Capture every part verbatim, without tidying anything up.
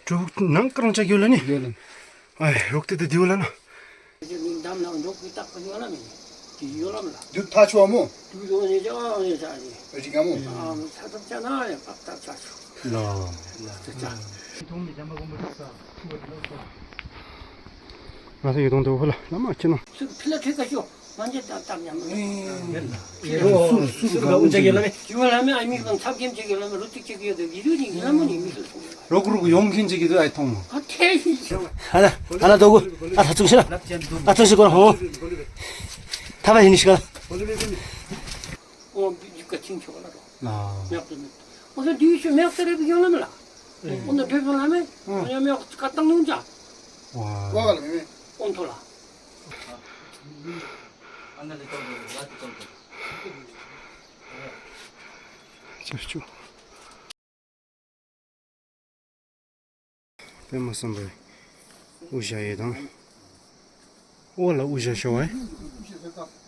Chuk nang krang chak yola ni. Yola. Ai, rok te te diola na. Dam na ndok kita pa yola mi. Ti yola mla. Du ta chua mo. Du do ne ja ne ja ni. Ejika mo. Ah, ta ta cha na ya pa ta cha chu. No. Ta cha. Masa yudong do hola. Lama chino. Su pila thika cho. Manje ta ta nyam. Ro, su, su, su, ga unja yola mi. Yola mi ai mi bang thap kem che yola mi, ro tik che yola mi, ro ni yola mi. Rok rok yong kin che kido ai thong. Ate. Ana, ana dogu. Ata chuk sila. Ata chuk ho. Taba hini shika. O, bi ka ching cho la. Na. Yak ni. O, di shi mek tere bi yola mi la. O, na de yola mi. O, ya mek katang nunja. Wa. Wa la mi. On to la. Chuk chuk. Pema sambai. Uja ye dang. Wala uja shawai.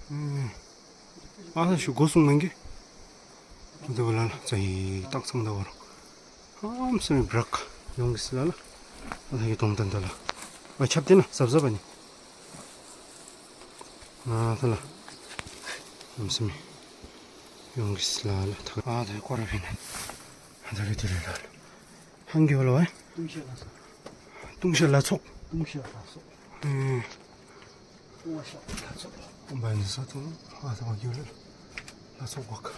Hmm. Asa shu gosung nangke. Dawala, chai tak sang dawala. Am sami brak. Yong sila la. Asa ye tong tan dala. Wa chap dina, sab sab ani. Ah, tala. Am sami. Yong sila la. Ah, ta kora pina. Asa ke tiri la. Hangge wala wai? Tungsha la sok. Tungsha la sok. Tungsha la sok. Hmm. Tungsha la sok. Umba ni sa tu, ha, sa ma yule. La sok wak.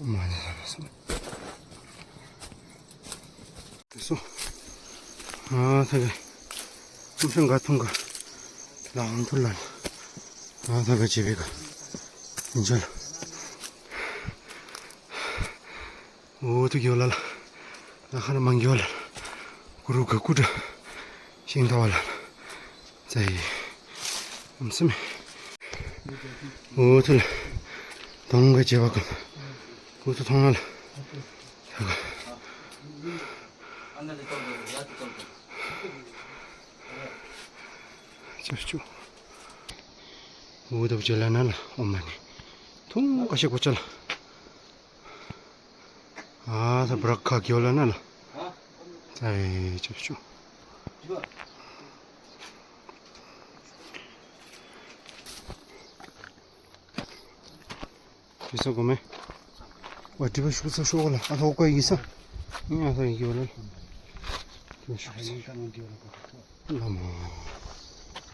Umba ni sa ma sok. So. Ah, ta ga. Tungsha ga tungga. La ang tulan. Ah, ta ga jibe ga. Injal. O, tu gyola la. La khana mang gyola la. Kuru ka kuda. Sing tawala. Sai. Am sami. O, tu la. Tong ka jewa ka. O, tu tong la. Saka. Chuf chu. O, tu jela na la. Omani. Tong ka shi kuchala. Ah, sa brak ka kyola na la. Ai, chuf chu. Kisa kome. Wati ba shusa shola. Asa ko kisa. Ni asa kyola. Kisa shusa. Lama.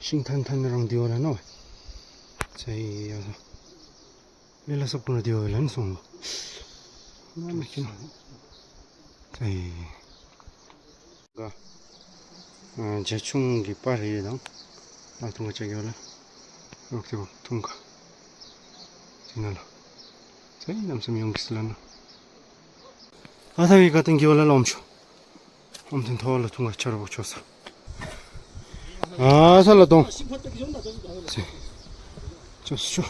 Sing tan tan rang diola no. Sai asa. Lela sap kuna diola ni song. Mama kina. Sai. Ga. Ah, jachung gi pare dang. Ah, tunga chagiola. Rok te tunga. Sinala. Sai nam sam yong kislana. Asa wi katang giola lomcho. Om tin thola tunga charo chosa. Ah, sala tong. Si. Chos cho.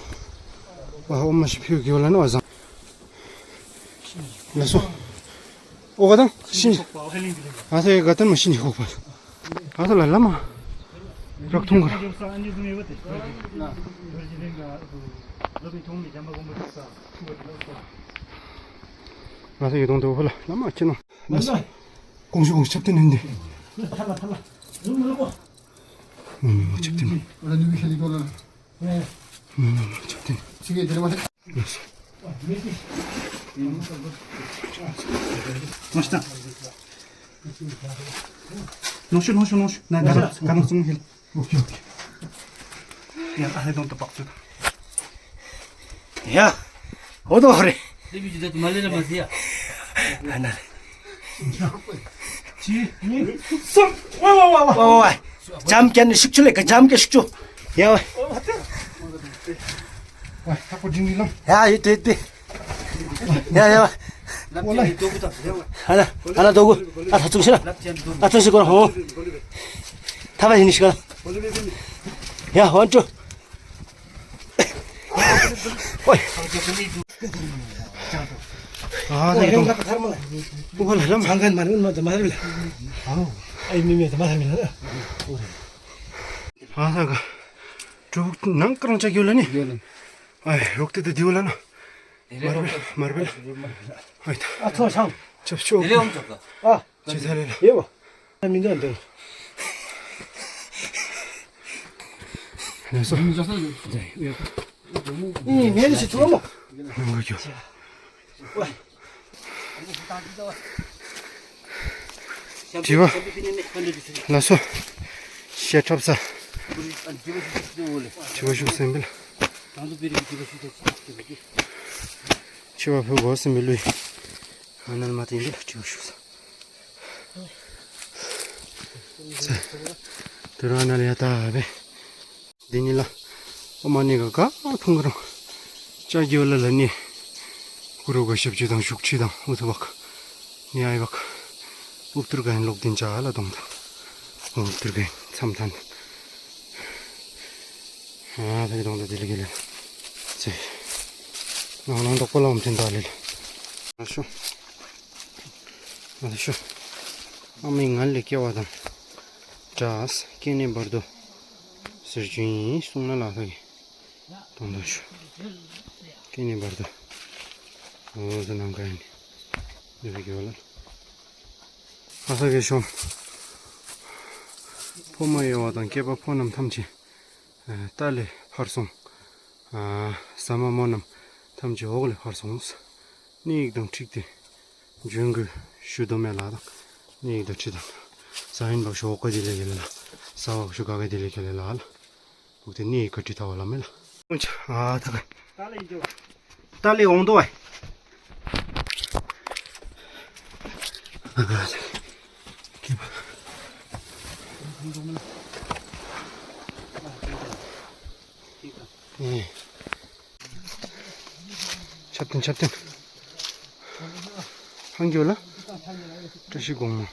Wa, om ma shi phiu giola no azang. Laso. O gatan, shin. Asa gatan ma shin hokpa. Asa la lama. Rak thung ra. Asa yedong do hola. Lama cheno. Laso. Kongsi kongsi chapte nende. Hmm, chapte. Hmm, chapte. Yes. Nosta. Nosta, nosta, nosta. Na, na, na, na, na, na. Okay, okay. Ya, I don't talk to. Ya. Odo hore. Debi juda tumale na masia. Ana. Chi. Ni. Sam. Wa, wa, wa, wa. Wa, wa, wa. Jam kyan shikchu le, ka jam ke shikchu. Ya, wa. Wa, tapo jingilong. Ya, ite, ite. Ya, ya, wa. Wala. Ana, ana dogo. Ata tu sila. Ata si kono. Taba hini shika. Ya, one, two. Oi. Ah, thank you. Bukan dalam. Sangkan mana, mana, mana, mana. Au. Ai, mi, mi, mana, mana. Ah, saka. Truk nang kerang cak yola ni. Yola. Ai, rok te te diola na. Marbel, marbel. Ai, ta. Atho sang. Chapcho. Ele om chapka. Ah. Chithalela. Yewa. Minda ndo. Naso. Ni, ni si tuamo. Ngokyo. Tiwa. Naso. Shia chapsa. Tiwa shu sembela. Tiwa phu go sembelui. Anal mati imbela tiwa shu sa. Sa. Turu anal ya ta be. Dinila. Omani ka ka thungrang. Cha gyola la ni. Kuru ka shapchi dang shukchi dang. Utubak. Ni ai bak. Uptur ka hin lok din cha la dong dang. Uptur ka hin samthan. Ah, tagi dong da dili gele. Che. Nang nang dok pala om thin da lele. Asho. Asho. Ami ngal le kya wadam. Jas, kene bardo. Sirjin, sungna la tagi. Tong da sho. Kene bardo. O, zanang kaini. Dili gele. Asa ke shom. Poma yo wadam keba ponam thamchi. Eh, tale pharsong. Ah, sama monam thamchi ogle pharsong. Ni ekdam thik de. Junggu shudo me la da. Ni ekdam thik da. Sain ba sho ka dile gele la. Sawa sho ka dile gele la. Bukte ni ka thik ta wala me la. Uncha, ah, ta ka. Tale ondo ai. Eh. Chapten, chapten. Hangyola? Tashi gongma.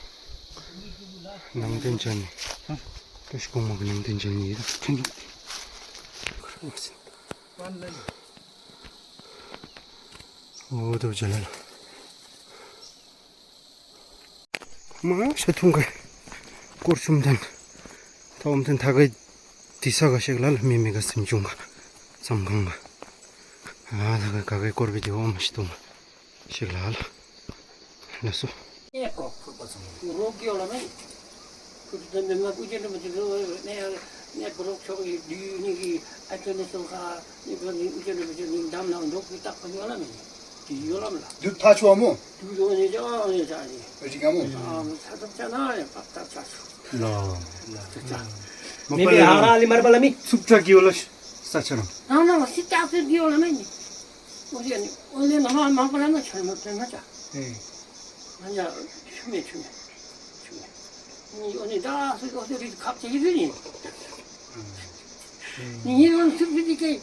Nangten chani. Tashi gongma nangten chani. O, to chalala. Ma, sa thung kai. Kor sum dan. Tawam ten thagai tisa ka shek lal, mi mi ka sim chung ka. Sam kang ka. Ah, thagai ka kai kor video ma shi thung. Shek lal. Laso. Eko, ro kyo la mai. Kutu tanda ma kujen ma jiro ne ne bro chok di ni ki atene so ka ni bro ni kujen ma jiro ni dam na ndo ki tak pa yola mai. Ki yola mla. Du pa chwa mo. Du yo ne ja ne ja ni. Ejika mo. Ah, ta ta cha na ya pa ta cha. No. Cha cha. Mimi hara ali mar balami. Sup cha ki yola sa cha no. Na na si ta ki yola mai. Oye ni, oye na ma ma pala na cha ma cha. Eh. Anya, chume chume. Chume. Ni oni da su ko de kap che yi ni. Ni ni on su bi ke.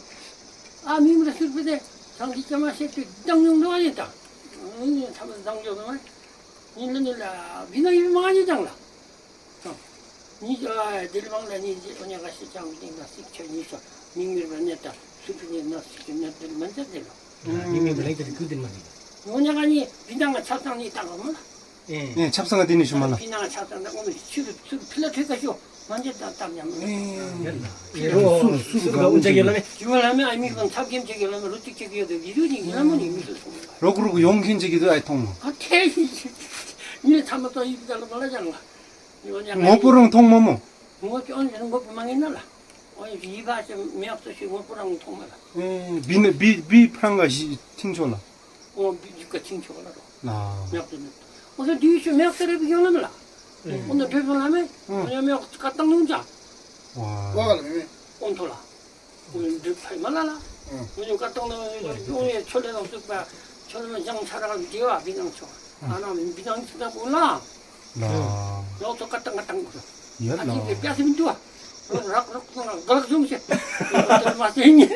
A mi mu su bi de. Chang di chama se tu dang yong do ni ta. Ni ta dang yong ma. Ni ni la bi na yi ma ni dang la. Ni ja, deli bang la ni je, onya ka se chang ni na sik che ni sa, ni ngir ba ne ta, su pi ni na sik ne deli man ja delo. Ni mi belai tadi kudin mani. Onya ka ni bidang ka chap tang ni tang ma. Eh, chapsang ka dini shumala. Bidang ka chap tang na ko mi su su pila thika sho, man je ta tam ya ma. Eh. Ro su su ga unja yela me. Ju la me ai mi bang chap gem che yela me, ro tik che yela de, ju ni la mo ni mi su su. Rok rok yong khin che ki do ai thong. A te. Ni le tham to i da la bala jang la. Ngopurung thong mamo. Ngo ki on ngo pu mangin na la. O yi ba se me ak to si ngopurung thong ma la. Eh, bi ne, bi, bi prang ga si tingcho la. O bi, bi ka tingcho la ro. Na. Me ak to ne. O se di si me ak to re bi yong la me la. O ne pe pa la me. O ne me ak katang nung ja. Wa. Wa la me. On to la. Unyu duk phai malala. Unyu katong na unyu chole na sukba. Chole na jang chara diwa binang cho. Ana binang sukba pula. Na. Lo to katang katang ko. Ya na. Ati ke biasa bintua. Rak rak na galak jung se. Masih ini.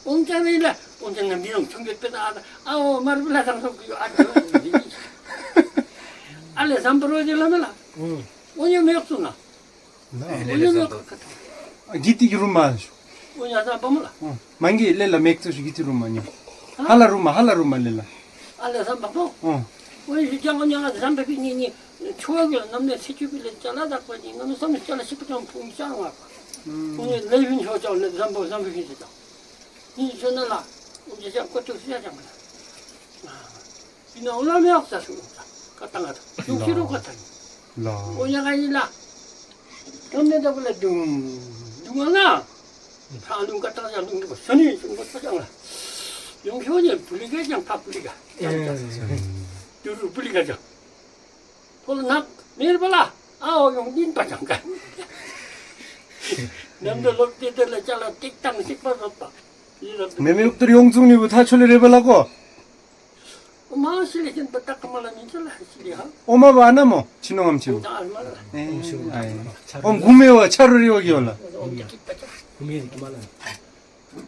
Uncha ni la. Uncha na binang chung ke peta ada. Au mar bila sang sok yo ada. Ale sampro je la mela. Unyu me suna. Giti ki ruma shu. Mangi lela mekto shu giti ruma nyo. Hala ruma, hala ruma lela. Ala samba po. Oye si jango nyanga samba pi ni ni. Chua gila namne sichu pile chala dakwa ni. Namne samba chala sipu chang pung chang wa. Oye levin ho chang le samba samba pi chang. Ni chona la. Oye chang koto sia chang la. Ina ula me akta su. Katanga ta. Yung siro katang. La. Onya ka ila. Kami da pula dung. Dung na. Salung katang ya dung ko. Sani sung ko katang la. Yung siro ni pulika jang pa pulika. Duru pulika jang. Pula nak mir bala. Ao yung din pa jang ka. Namda lok te te la chala tik tang sik pa pa. Meme uktur yongzung ni bu tha chole re bala ko. Oma sili kin patak mala min sala sili ha. Oma ba na mo chinong am chiu. Uta almala. Om gume wa charuri wa gyola. Om tikit patak.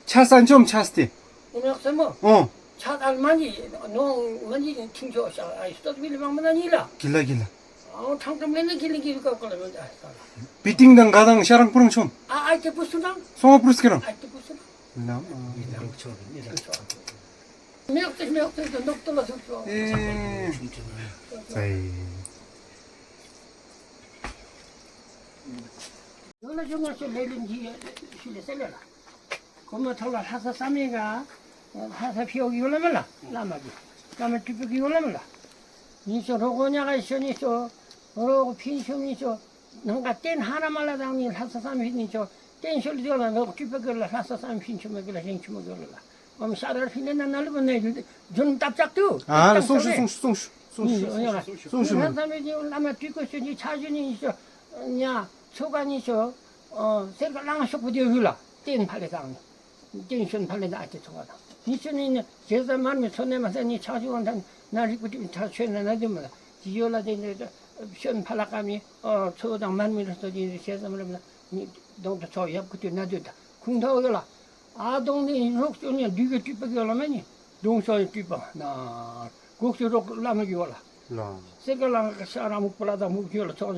Chas an chom chas te. Om yak samo. Oh. Chat almani no mani tingjo sa ai stot bil mang mana ni la. Gila gila. Oh thang tam lene gila gila ka kola men ai sala. Biting dang gadang sarang purung chom. A ai te pusu dang. Songo purus kirang. Ai te pusu dang. Lam. Miak tek miak tek dok tola suk so. Eh. Sai. Yola jonga so lelin ji sule selela. Koma thola hasa samega hasa phio yola mala lama ji. Lama tipu yola mala. Ni so rogo nya ga so ni so rogo phin so ni so. Nang ka ten hana mala dang ni lhasa sam hin ni cho. Ten shol dio la no kipe ke la lhasa sam hin chume ke la hin chume ke la. Om sarar hin na na lu ne jun tap chak tu. Ah, Tap sung chak shu, le. Sung shu, sung shu, sung shu. Ni, oya. Sung shu. Lhasa me ni lama tu ko shu ni cha ju ni cho. Nya, choka ni cho. Oh, ser ka lang shok dio hula. Ten phale dang ni. Tension phalena ate chonga. Ni chuni ne, jeza man mi chone ma ni chaji wan dan, na rikuti mi cha chwe na na dum la. Jiyo la de ne, shon phala kami, o, cho dang man mi la to di, jeza man la, ni, dong to cho yap kuti na du da. Kung da yo la. A dong ni rok cho ni, du ge tu pa ge la ma ni. Dong so tu pa, na, gok cho rok la ma yo la. La. Se ka la ka sa ra mu pula da mu yo la cho.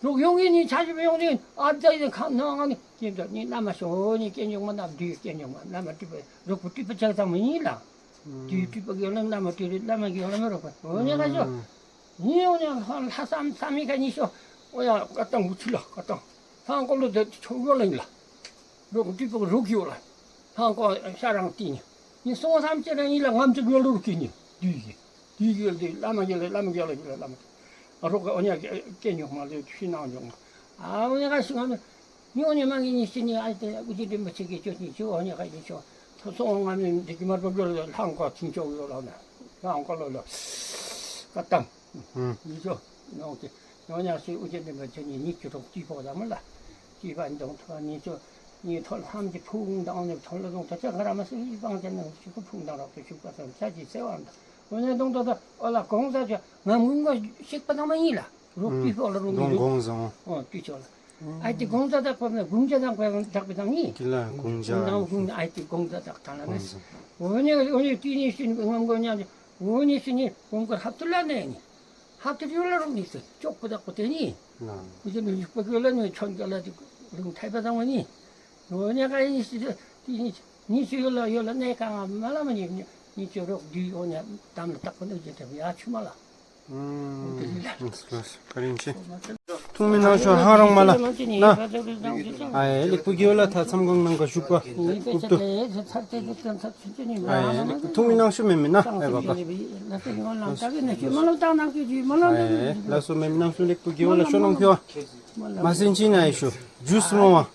Ruk yong ini chaji yong ini, abda ini kam nong ani, kinda ni nama so ni ken yong mana di ken yong mana nama tipe, ruk tipe chang tang ini la. Di tipe yong nama ti nama yong nama ruk. Onya ka jo. Ni onya hal hasam sami ka ni so. Oya katang uchila katang. Sang ko lo de cho yo la. Ruk tipe ruk yo la. Sang ko sarang ti ni. Ni so sam che ni la ngam che yo ruk ni. Di. Di yel de lama yel lama yel lama. Aroka onya ke nyo ma le shi na nyo. A onya ka singa ni onya mangi ni sini ai te uji de ma cheke chot ni chu onya ka ni chu. So so nga ni de ki mar bo yol hang ko tin chu yol na. Hang ko lo lo. Katam. Ni chu. No ke. Onya si uji de ma cheni ni chu tok ti po da ma la. Ti ban dong thwa ni chu. Ni thol ham ji phung dang ni thol dong ta cha ga ra ma si bang chen nang chu phung dang ro chu ka sa cha ji se wan. Onya dong da da, ola gongza ja, ngam gung go sik pa dang ma ni la. Ruk pi ola ruk dong ni. Gongza. Oh, pi chola. Ai ti gongza da ko na, gungja dang ko dak pi dang ni. Kila gungja. Gungja, ai ti gongza dak ta na. Gongza. Onya, onya ti ni sin ngam go nya. Onya sin ni gong ko hap tu la ne ni. Hap tu la ruk ni se. Chok ko dak ko te ni. Na. Ni se ni pa ko la ni chon ka la ti ruk thai pa dang ma ni. Onya ka ni si ti ni Ni chu yola yola ne ka nga mala mani ni chu rok di onya tam la tak ko ne je te ya chu mala. Karinche. Tungmi nangshu harong mala. Na. Ai, likpu gyola ta samgang nang ka shukwa. Ai, tungmi nangshu meme na. Ai, baba. Ai, laso meme nangshu likpu gyola shonong pyo. Masin china ishu. Juice mo wa.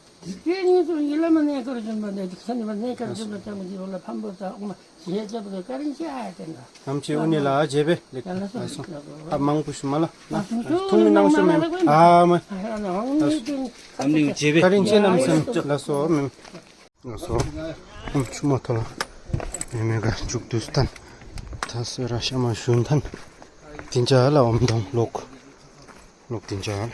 Namche unila jebe lek laso. Amang push mala. Tungmi nangshu mem. Ah, ma. Amni jebe. Karinche namsen laso mem. Laso. Chuma thola. Meme ka chuk dustan. Tasera shama shuntan. Tinja la omdong lok. Lok tinja la.